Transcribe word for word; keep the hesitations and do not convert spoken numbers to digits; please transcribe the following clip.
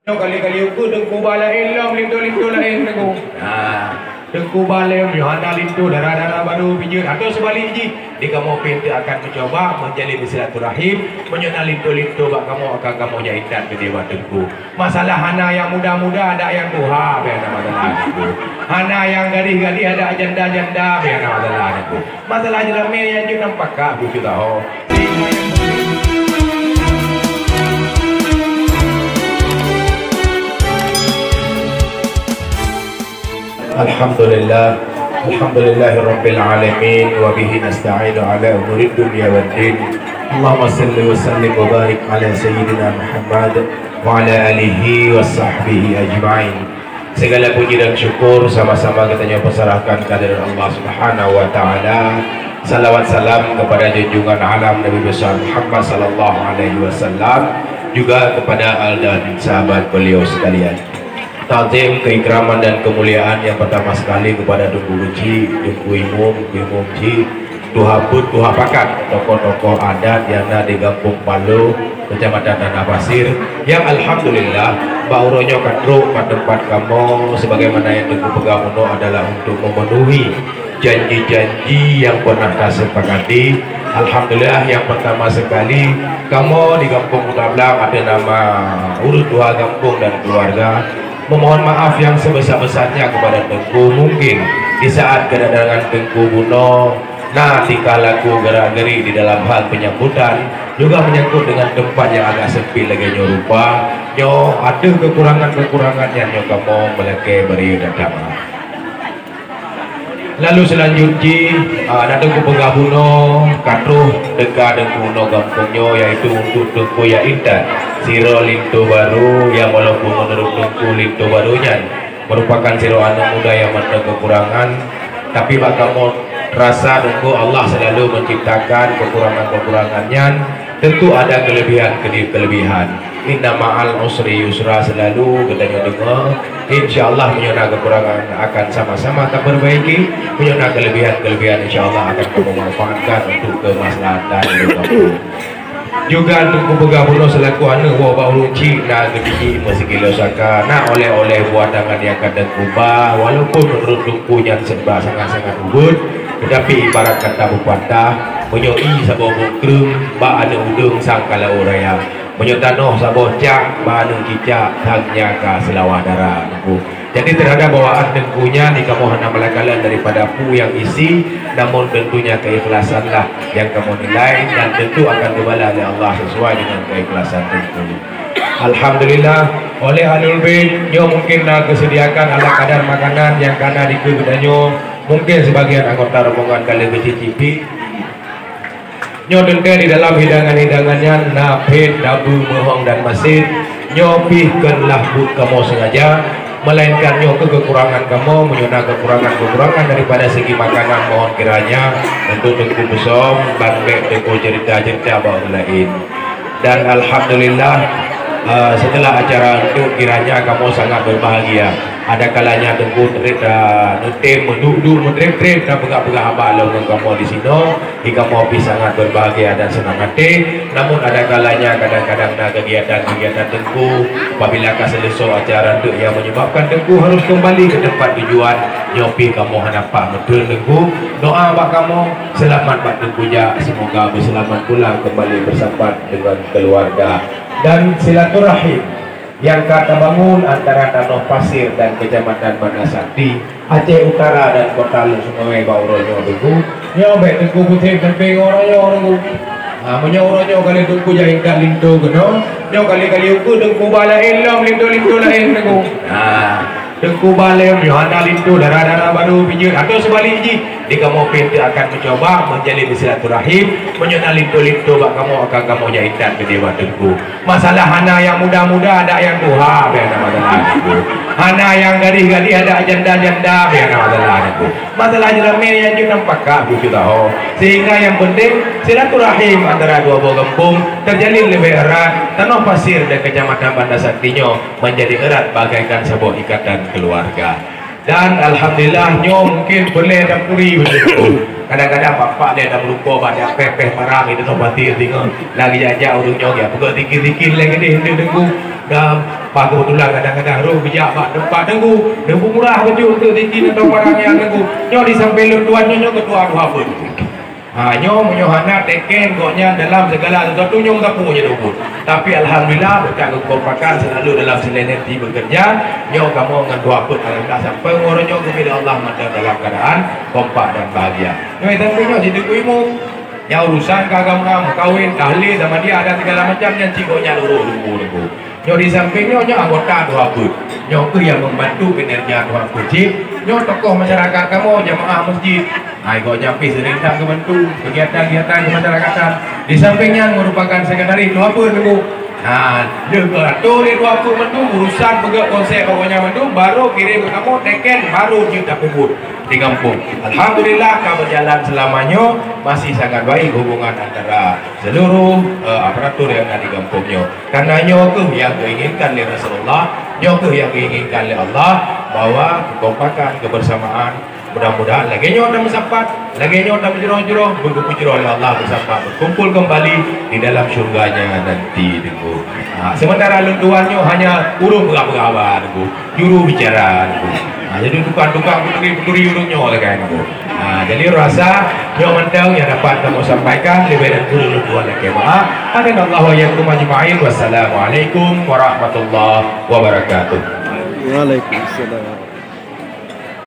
Kali-kali uku Teungku Ba laén lom, linto-linto laén Teungku. Ha, Teungku Ba lom, nyoe hana linto, dara-dara barô pijeut. Atau seubalik jih, di kamoe pih teu akan meucuba meujalin silaturahim. Meunyoe na linto-linto bak kamoe, akan kamoe jak intat keudéh bak Teungku. Masalah hana nyang muda-muda, adak nyang tuha, bèk na masalah Teungku. Hana nyang gadih-gadih, adak janda-janda, bèk na masalah Teungku. Masalah jeulamé nyang jeuet nam pakat, bucu taho. Alhamdulillah. Alhamdulillahirabbil alamin, wa bihi nasta'inu ala umurid dunya waddin. Allahumma salli wa sallim wa barik ala sayyidina Muhammad wa ala alihi wa sahbihi ajma'in. Segala puji dan syukur sama-sama geutanyoe peusarahkan kehadrat Allah Subhanahu wa Ta'ala. Salawat salam kepada junjungan alam Nabi besar Muhammad sallallahu alaihi wasallam, juga kepada al dan sahabat beliau sekalian. Takzim, keikraman dan kemuliaan yang pertama sekali kepada Teungku Geuchik, Teungku Imum, Teungku Imum Chik, Tuha Peuet, Tuha Pakat, tokoh-tokoh adat nyang na di Gampông Palo, Kecamatan Tanah Pasir, yang alhamdulillah, bak uroe nyoe ka trok bak teumpat kamoe, sebagaimana nyang Teungku peugah bunoe adalah untuk memenuhi janji-janji yang pernah tasepakati. Alhamdulillah, yang pertama sekali, kamoe di Gampông Kuta Blang ada nama ureueng tuha gampông dan keluarga. Memohon maaf yang sebesar-besarnya kepada Teungku. Mungkin di saat kedatangan Teungku bunoe, na tingkah laku gerak-gerik di dalam hal penyambutan, juga menyangkut dengan tempat yang agak sempit lagèe nyoe rupa. Nyoe ada kekurangan-kekurangan nyang nyoe kamoe meulakèe bari dan tamah. Lalu selanjut jih, ah, na Teungku peugah bunoe, ka troh teuka Teungku bunoe gampông nyoe, yaitu untuk Teungku jak intat sidroe linto barô nyang walaupun menurut Teungku linto barô nyan merupakan sidroe aneuk muda nyang mantong kekurangan, tapi bak kamoe rasa Teungku Allah selalu menciptakan kekurangan-kekurangan nyan tentu ada kelebihan-kelebihan. Inna ma'al usri yusra selalu geutanyoe deungoe. Insya Allah, meunyoe na kekurangan akan sama-sama taperbaiki. Meunyoe na kelebihan-kelebihan, insya Allah akan kamoe manfaatkan untuk kemaslahatan umat. Juga Teungku peugah bunoe selaku aneuk woe bak ureueng chik na geutijik meusikilo saka, na oleh-oleh buah tangan nyang ka Teungku ba, walaupun menurut Teungku nyan serba sangat-sangat ubit, tetapi ibarat kata pepatah, meunyoe ié saboh bungkreung bak aneuk udeueng sang ka laôt raya. Meunyoe tanoh saboh cak bak aneuk cicak, that nyan ka seulawah dara, Teungku. Jadi, terhadap bawaan Teungku nyan, di kamoe hana meulakalon daripada peue nyang isi, namun tentunya keikhlasanlah nyang kamoe nilai dan tentu akan geubalah lé Allah sesuai dengan keikhlasan Teungku. Alhamdulillah, oleh Ahlul Bait, nyoe mungkin na geuseudiakan ala kadar makanan nyang ka na dikeue geutanyoe, mungkin sebagian anggota rombongan ka lheueh geucicipi. Nyoe teuntèe di dalam hidangan-hidangan nyan na phét, dabu, meuhong dan masin. Nyoe pih kon lah buet kamoe sengaja, melainkan nyoe keuh kekurangan kamoe. Meunyoe na kekurangan-kekurangan daripada segi makanan, mohon kiranya untuk Teungku peusöm, ban bèk Teungku cerita-cerita bak ureueng laén. Dan alhamdulillah, eh, setelah acara nyoe kiranya kamoe sangat berbahagia. Ada kalanya Teungku trép, eh, neutem meuduek-duek meutrép-trép dan peugah-peugah haba lom ngon kamoe di sinoe. Di kamoe pih sangat berbahagia dan senang hati. Namun ada kalanya kadang-kadang na kegiatan-kegiatan Teungku, apabila ka seuleusoe acara nyan nyang menyebabkan Teungku harus kembali ke tempat tujuan, nyoe pih kamoe hana pah meuteun Teungku. Doa bak kamoe, selamat bak Teungku jak, semoga berselama'at pulang kembali bersapat dengan keluarga dan silaturahim nyang ka tabangun antara Tanoh Pasir dan Kecamatan Banda Sakti, Aceh Utara dan Kota Lhokseumawe bak uroe nyoe Teungku. Nyoe bèk Teungku putih peunteng uroe nyoe Teungku. Ha, meunyoe uroe nyoe kali Teungku jak intat linto keunoe, nyoe kali-kali uku Teungku Ba laén lom, linto-linto laén Teungku. Ha, Teungku Ba lom nyoe hana linto, dara-dara barô pijeut. Atau seubalik jih, di kamoe pih teu akan meucuba meujalin silaturahim. Meunyoe na linto-linto bak kamoe, akan kamoe jak intat keudéh bak Teungku. Masalah hana nyang muda-muda, adak nyang tuha, bèk na masalah Teungku. Hana nyang gadih-gadih, adak janda-janda, bèk na masalah Teungku. Masalah jeulamé nyang jeuet nam pakat, bucu taho. Sehingga nyang penting, silaturahim antara dua boh gampông terjalin leubeh erat. Tanoh Pasir dan Kecamatan Banda Sakti nyoe menjadi erat bagaikan saboh ikatan keluarga. Dan alhamdulillah, nyoe mungkin peureulèe dan puri beutôi. Kadang-kadang bapak lé dan meulupo bak jak péh-péh parang di Tanoh Pasir singoh. Lagi jak-jak ureueng nyoe, ya, peugah zikir-zikir lé keudéh Teungku. Dam, bah keubeutulan kadang-kadang roh geujak bak teumpat Teungku, Teungku murah bacut untuk tiki atau barang nyang Teungku. Nyoe di sampéng lôn tuan nyoe, nyoe keutua dua peuet. Ha, nyoe meunyoe hana teken gobnyan dalam segala sesuatu nyoe meusapeue nyoe Teungku. Tapi alhamdulillah, berkat keukompakan selalu dalam sinergi bekerja, nyoe kamoe ngon dua peuet alhamdulillah sampai uroe nyoe geubri Allah mantong dalam keadaan kompak dan bahagia. Nyoe tapi nyoe si Teungku Imum. Nyang urusan keagamaan, meukawen, tahlil, sama dia ada segala macam nyan cit gobnyan urus Teungku, Teungku. Nyoe di samping nyoe, nyoe anggota dua peuet. Nyoe keuh nyang membantu kinerja dua peuet cit. Nyoe tokoh masyarakat kamoe, jamaah masjid. Hai, gobnyan pih sering that geubantu kegiatan-kegiatan kemasyarakatan. Di samping nyan merupakan sekretaris dua peuet Teungku. Nah, lheueh geuatur lé dua peuet mandum urusan peugöt konsep awaknyan mandum, baru kirim keu kamoe teken, baru jeuet tapeubuet di gampông. Alhamdulillah, ka berjalan selama nyoe, masih sangat baik hubungan antara seluruh, eh, aparatur yang ada di gampông nyoe. Karena nyoe keuh yang diinginkan oleh Rasulullah, nyoe keuh yang diinginkan oleh Allah, bahwa kekompakan, kebersamaan, mudah-mudahan lagèe nyoe tameusapat, lagèe nyoe tameujroh-jroh, beugeupeujroh lé Allah bersama berkumpul kembali di dalam syurganya nanti, Teungku. Ha, sementara lôn tuan nyoe hanya ureueng peugah-peugah haba, Teungku. Juru bicara, Teungku. Ha, jadi tukang-tukang peuturi-peuturi ureueng nyoe lagèe, Teungku. Ha, jadi rasa nyoe mantong nyang dapat kamoe sampaikan, leubeh dan kureueng lôn tuan lakèe maaf. Hadanallahu wa iyyakum ajma'in. Wassalamualaikum warahmatullahi wabarakatuh. Waalaikumsalam.